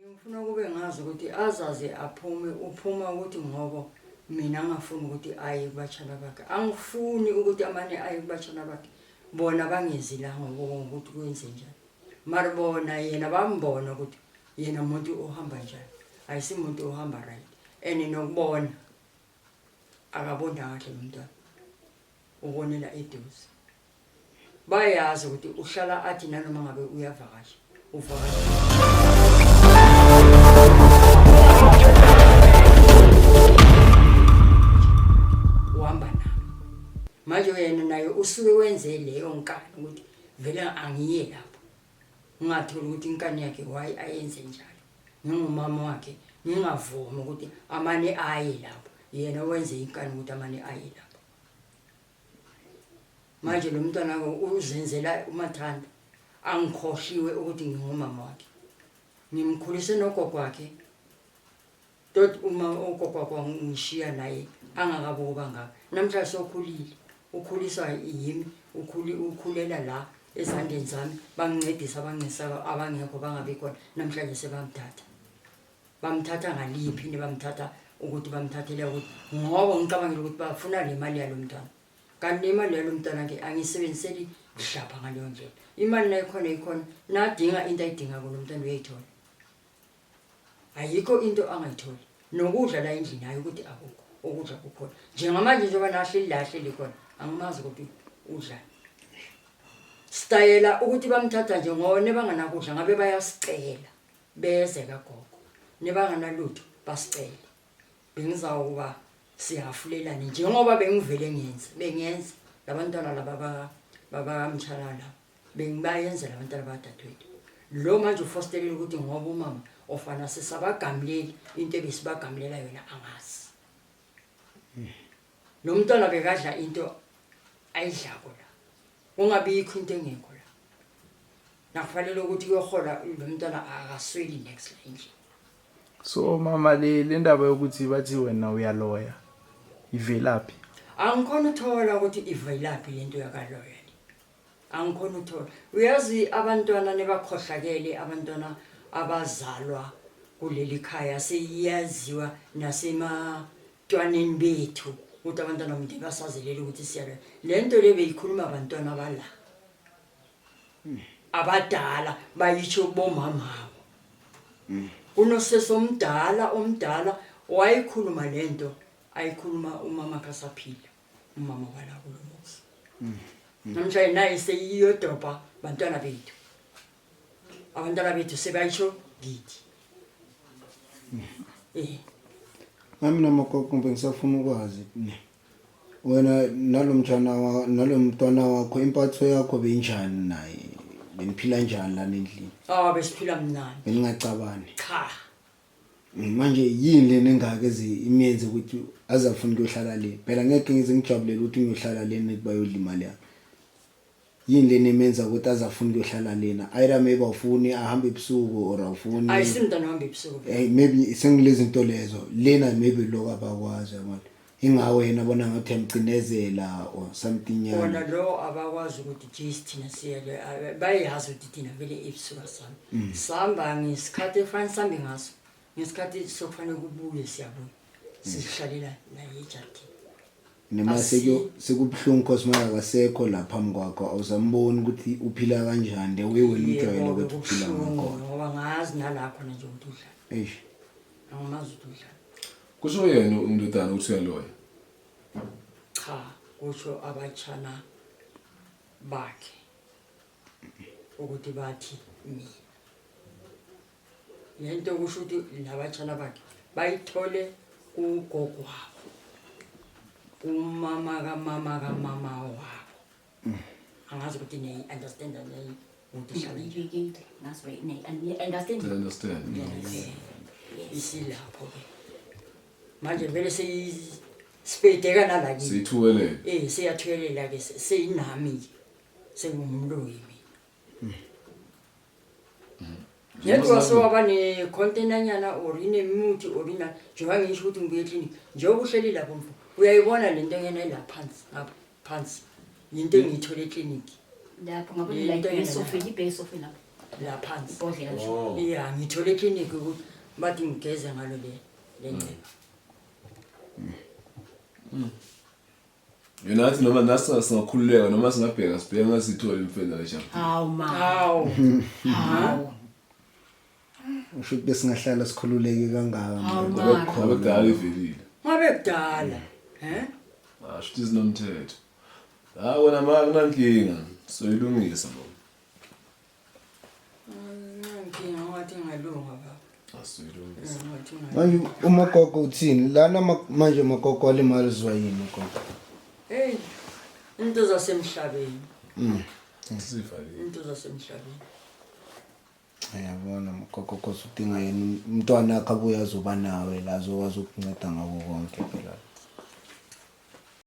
Ngifuna kube ngazi ukuthi azaze aphume, uphuma ukuthi ngoba mina ngingafuni ukuthi aye kubatshana bakhe. Angifuni ukuthi amane aye kubatshana bakhe, bona bangezi la ngoba ukuthi kwenze njani. Mara bona yena bambona ukuthi yena umuntu ohamba njani, ayisimuntu ohamba right. And nokubona akaboni kahle lo mntwana, ubonela eduze. Bayazi ukuthi uhlala athi nanoma ngabe uyavakasha, uvakasha. Uhamba nami. Manje yena naye usuke wenze leyo nkani ukuthi vele angiye lapho. Ngingatholi ukuthi inkani yakhe why ayenze njalo. Ngingumama wakhe ngingavumi ukuthi amane aye lapho. Yena wenze inkani ukuthi amane aye lapho. Manje lo mntwana uzenzela umathanda, angikhohliwe ukuthi ngingumama wakhe. Ngimkhulise nogogo wakhe. Tot uma ugogo wakhe wangishiya naye angakabi ukuba ngaka. Namhlanje sokhulile, ukhuliswa yimi, ukhulela la ezandleni zami, bangincedisa abancedisa abangekho bangabi khona. Namhlanje sebamthatha. Bamthatha ngaliphi nebamthatha ukuthi bamthathele ukuthi ngoba ngicabangela ukuthi bafuna le mali yalo mntwana. Kanti nemali yalo mntwana ke angiyisebenziseli hlapha ngaleyo ndlela. Imali nayikhona ikhona, nadinga into ayidingako lo mntwana uyayithola. Ayikho into angayitholi. Nokudla la endlini hayi ukuthi akukho, ukudla kukhona. Njengamanje njengoba nahleli la ahleli khona, angimazi ukuthi udlani. Sitayela ukuthi bamthatha nje ngoba nebanganakudla ngabe bayasicela. Beze kagogo nebanganalutho basicele. Bengizawuba sihafulelane njengoba bengivele ngenza, bengenza labantwana laba bakamtshana laba bengibayenzela abantwana badadewethu. Lo manje ufostelela ukuthi ngoba umama ofana sisabagamuleli into ebesibagamulela yona angazi. Lo mntwana bekadla into ayidlako la, kungabikho into engekho la. Nakufanele ukuthi kuyohola lo mntwana akasweli next la endlini. So mama le ndaba yokuthi bathi wena uyaloya ivelaphi? Angikhona uthola ukuthi ivelaphi lento yakaloya le. Angikhona uthola. Uyazi abantwana nebakhohlakele, abantwana abazalwa kuleli khaya seyiyaziwa nasematwaneni bethu ukuthi abantwana mde basazelele ukuthi siyaloya. Le nto le beyikhuluma abantwana bala. Abadala bayitsho kubomamabo. Kunosesi omdala omdala wayikhuluma lento ayikhuluma umama kasaphila, umama wala kulo muzi. Namhlanje naye seyiyodobha bantwana bethu. Abantwana bethu sebayisho kithi. Nami namagogo bengisafuna ukwazi ne. Wena nalomntwana nalomntwana wakho impatho yakho beyinjani naye? Beniphila njani lana endlini? Ah, besiphila mnandi. Beningacabani? Cha. Manje yini lena engaka eze imiyenze ukuthi azafuna ukuyohlala le? Phela ngeke ngize ngijabulele ukuthi ngiyohlala le nithi bayodla imali yami. Yini lena emenza ukuthi azafuna ukuyohlala lena? Either maybe awufuni ahambe ebusuku or awufuni. Ayisimntwana ohamba ebusuku. Eh maybe sengilezi zinto lezo. Lena maybe lokho abakwazi yabona. Ingawe yena bona ngathi uyamcinezela or something nyana. Bona lo abakwazi ukuthi jeez thina siyele bayazi ukuthi thina vele ebusuku asami. Sihamba ngesikhathi efanele sihambe ngaso. Ngesikhathi sokufanele kubuye siyabuya. Sizihlalela naye ejardini. Noma sekubuhlungu cause manje akasekho la phambi kwakho awusamboni ukuthi uphila kanjani the way wena ujwayele ukuthi uphila ngakhona. Ngoba ngazi nala khona nje ukuthi udlala. Eish. Angimazi ukuthi udlala. Kusho yena undodana ukuthi uyaloya. Cha, kusho abatshana bakhe ukuthi bathi mina. Lento kusho ukuthi labatshana bakhe bayithole kugogo wabo. Umama kamama kamama wabo. Angazi ukuthi niyayi understand niyayi ukuthi ihlala nje. Ngazi niyayi understand. I understand. Yes. Isilapho ke. Manje vele seyisipedeka nala kimi. Siyithuwelele. Eh siyathuwelela ke seyinami ke. Sengumloyi mina. Yedwa sowaba ne-container nyana or inemuthi or ina njengoba ngisho ukuthi ngibuye eklinikhi njengoba uhleli lapho mfo uyayibona lento engena la phansi ngapha phansi yinto engiyithole eklinikhi Lapho ngabona la Into engena esofeni, ibheke esofeni lapho. La phansi. Ibhodlela nje. Oh. Ya, ngithole eklinikhi ukuthi bathi ngigeze ngalo le le nceba. Yena athi noma nasi singakhululeka noma singabheka sibheke ngasithole imfene la ejardini. Hawu ma. Hawu. Hawu. Usho ukuthi besingahlala sikhululeke kangaka Hawu, manje. mara. Ngabe kudala ivelile. Ngabe kudala. He? Ah, shuthi sinomthetho. Hayi wena ma kunankinga. Soyilungisa bo. Nginkinga ngathi ngalunga baba. Asoyilungisa. Ngathi ngalunga. Manje umagogo uthini lana manje magogo walimalizwa yini gogo? Hey. Into zasemhlabeni. Sivalile. Into zasemhlabeni. Uyabona magogo kose udinga yena umntwana akhe abuye azoba nawe la azokwazi ukunceda ngako konke phela.